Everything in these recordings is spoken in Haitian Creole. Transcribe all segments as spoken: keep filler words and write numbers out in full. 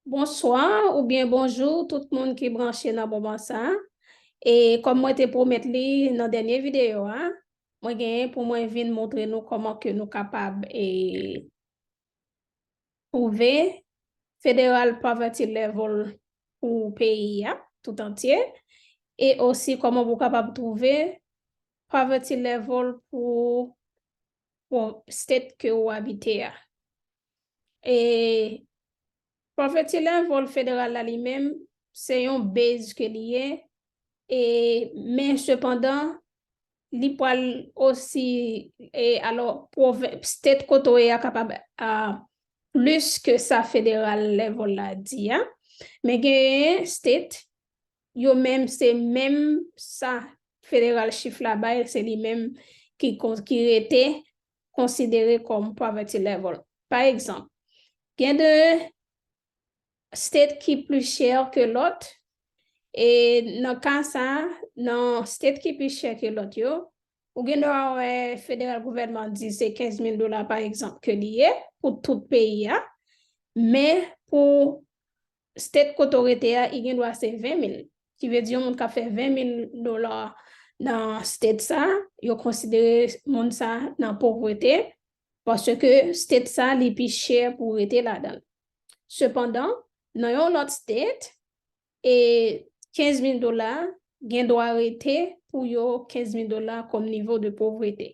Bonswa oubyen bonjou tout moun ki branche nan moman sa. E kòm mwen te pwomèt li nan dènye videyo a, mwen genyen pou mwen vin montre nou kòman ke nou kapab e, twouve federal poverty level pou peyi a tout antye, e osi kòman pou kapab twouve poverty level pou, pou state ke ou abite a. E poverty level federal la li menm, se yon base ke li ye, e, men sepandan, li pral osi, e, alò, pwovens, state kote w ye a kapab a, plis ke sa federal level la di a. Men genyen state, yo menm, se menm sa federal chif la bay, se li menm ki, kon- ki rete konsidere kòm poverty level. Pa egzanp, gen de state ki pli chè ke lòt, e nan ka sa, nan state ki pi chè ke lòt yo, ou gen dwa wè federal gouvènman di se kenz mil dola, pa egzanp, ke li ye pou tout peyi a, men pou state kote w rete a, li gen dwa se ven mil. Ki vle di yon moun k ap fè ven mil dola nan state sa, yo konsidere moun sa nan povrete, paske state sa, li pi chè pou rete ladan l. Sepandan, nan yon lòt state, e kenz mil dola gen dwa rete pou yo kenz mil dola kòm nivo de povrete.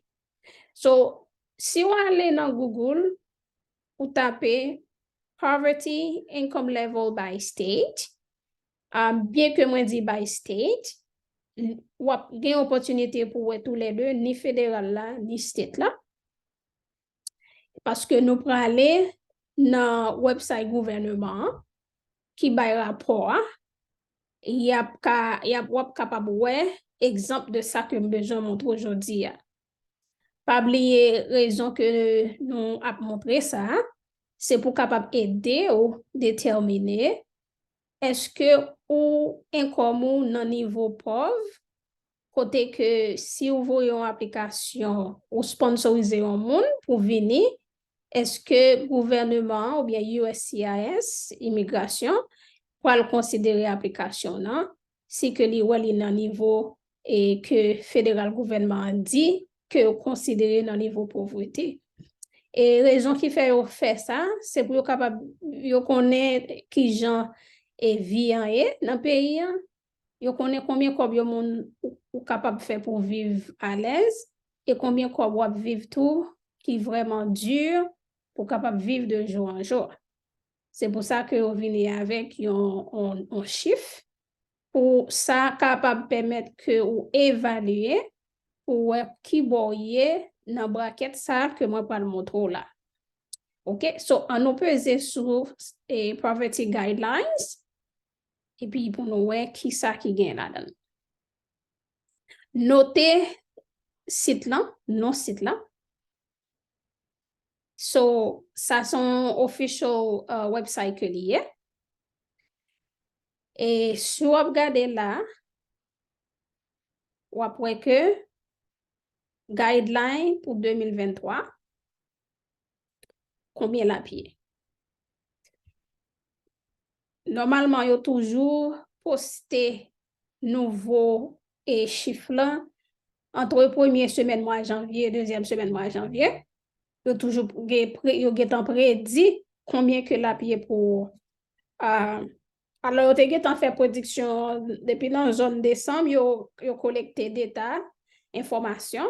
So, si w ale nan Google, ou tape poverty income level by state, um, byen ke mwen di by state, w ap gen opòtinite pou wè toulède, ni federal la, ni state la. Paske nou prale nan website gouvènman an ki bay rapò a, y ap ka, y ap, w ap kapab wè egzanp de sa ke m bezwen montre w jodi a. Pa bliye rezon ke nou ap montre sa, se pou kapab ede w detèmine èske ou enkòm ou nan nivo pòv, kote ke si w voye yon aplikasyon, ou sponsorize yon moun pou vini, èske gouvèneman an oubyen U S C I S, imigrasyon, pral konsidere aplikasyon w nan, si ke li wè li nan nivo e ke federal gouvènman an di ke yo konsidere nan nivo povrete. E rezon ki fè yo fè sa, se pou yo kapab, yo konnen kijan e vi an ye nan peyi an, yo konnen konbyen kòb yon moun ou, ou kapab fè pou viv alèz, e konbyen kòb w ap viv tou ki vrèman di pou kapab viv de jou an jou. Se pou sa ke yo vini avèk yon, yon, yon chif, pou sa kapab pèmèt ke ou evalye, pou wè ki bò w ye nan brakèt sa ke mwen pral montre w la. Ok, so an nou peze sou e, Poverty Guidelines, epi pou nou wè ki sa ki gen ladan l. Note sit lan, non sit lan. So, sa se yon official uh, website ke li ye. E si w ap gade la, w ap wè ke guideline pou de mil venntwa, konbyen l ap ye? Nòmalman, yo toujou poste nouvo e chif lan antre premye semèn mwa janvye, dezyèm semèn mwa janvye. Yo toujou gen pre, yo gentan predi konbyen ke l ap ye pou a, alò yo te gentan fè prediksyon depi nan zòn desanm, yo, yo kolekte deta, enfòmasyon,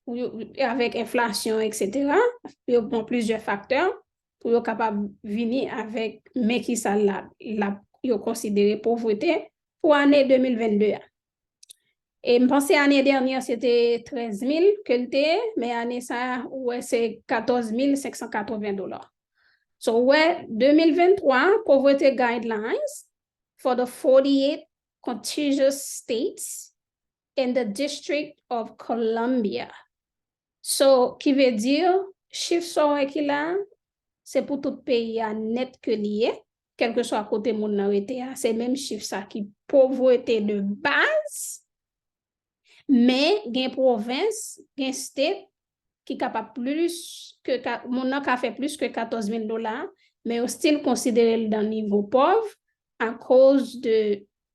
pou yo, avèk enflasyon, etsetera, yo pran plizyè faktè pou yo kapab vini avèk men ki sa l ap, l ap, yo konsidere povrete pou ane de mil vennde a. E m panse ane dènye se te trèz mil ke l te ye, men ane sa a, ou wè se katòz mil senk san katreven dola. So, ou wè, de mil venntwa, Poverty Guidelines for the forty-eight contiguous states and the District of Columbia. So, ki vle di, chif sa w wè ki la, se pou tout peyi a nèt ke li ye, kèlkeswa kote moun nan rete a, se menm chif sa ki povrete de baz, men gen pwovens, gen state ki kapab plis ke ka, moun nan ka fè plis ke katòz mil dola, Men yo still konsidere l nan nivo pòv akoz de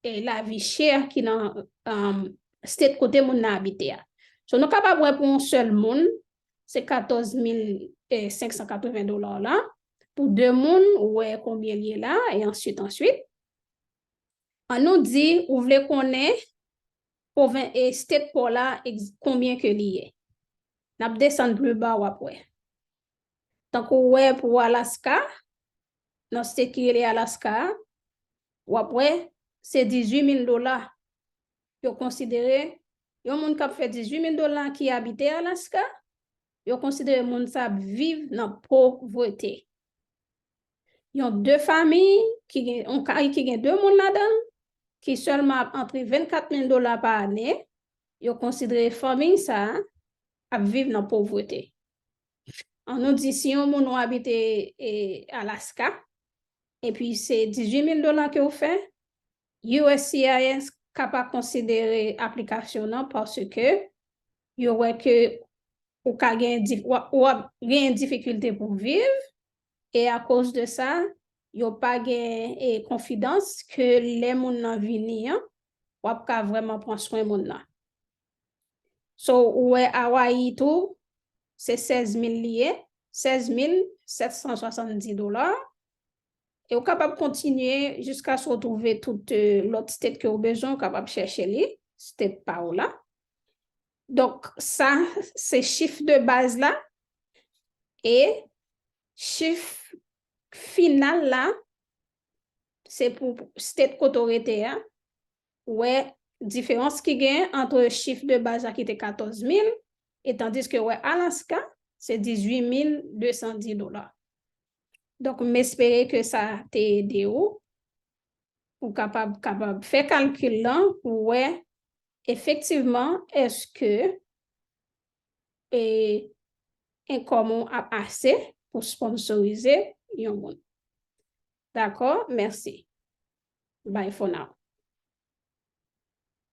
eh, lavi chè ki nan um, state kote moun nan abite a. So nou kapab wè pou yon sèl moun, se katòz mil senk san katreven dola la. Pou de moun, ou wè konbyen li ye la, e answit, answit. An nou di, ou vle konnen pwoven, e state pa w la, ex- konbyen ke li ye. N ap desann pli ba, w ap wè. Tankou w wè pou Alaska, nan state ki rele Alaska, w ap wè, se dizuit mil dola. Yo konsidere, yon moun k ap fè dizuit mil dola ki abite Alaska, yo konsidere moun sa ap viv nan povrete. Yon de fanmi ki gen, yon kay ki gen de moun ladan l, ki sèlman ap antre vennkat mil dola pa ane, yo konsidere fanmi sa a ap viv nan povrete. An nou di, si yon moun ou abite e, Alaska, epi se dizuit mil dola ke w fè, U S C I S ka pa konsidere aplikasyon nan paske yo wè ke ou ka gen, w ap gen difikilte pou viv, e akoz de sa, yo pa gen e, konfidans ke lè moun nan vini an, w ap ka vrèman pran swen moun nan. So, ou wè Hawaii tou, se sèz mil li ye, sèz mil sèt san swasanndis dola. E ou kapab kontinye jiskaske w twouve tout eh, lòt state ke w bezwen, ou kapab chèche li, state pa w la. Donk, sa, se chif de baz la. E chif final la, se pou state kote w rete a. Ou wè diferans ki gen ant chif de baz la ki te katòz mil, e tandiske w wè Alaska, se dizuit mil de san dis dola. Donk, m espere ke sa te ede w. Ou kapab, kapab fè kalkil lan pou wè efektivman èske e, enkòm ou ap ase pou sponsorize yon moun. Dakò? Mèsi. Bye for now.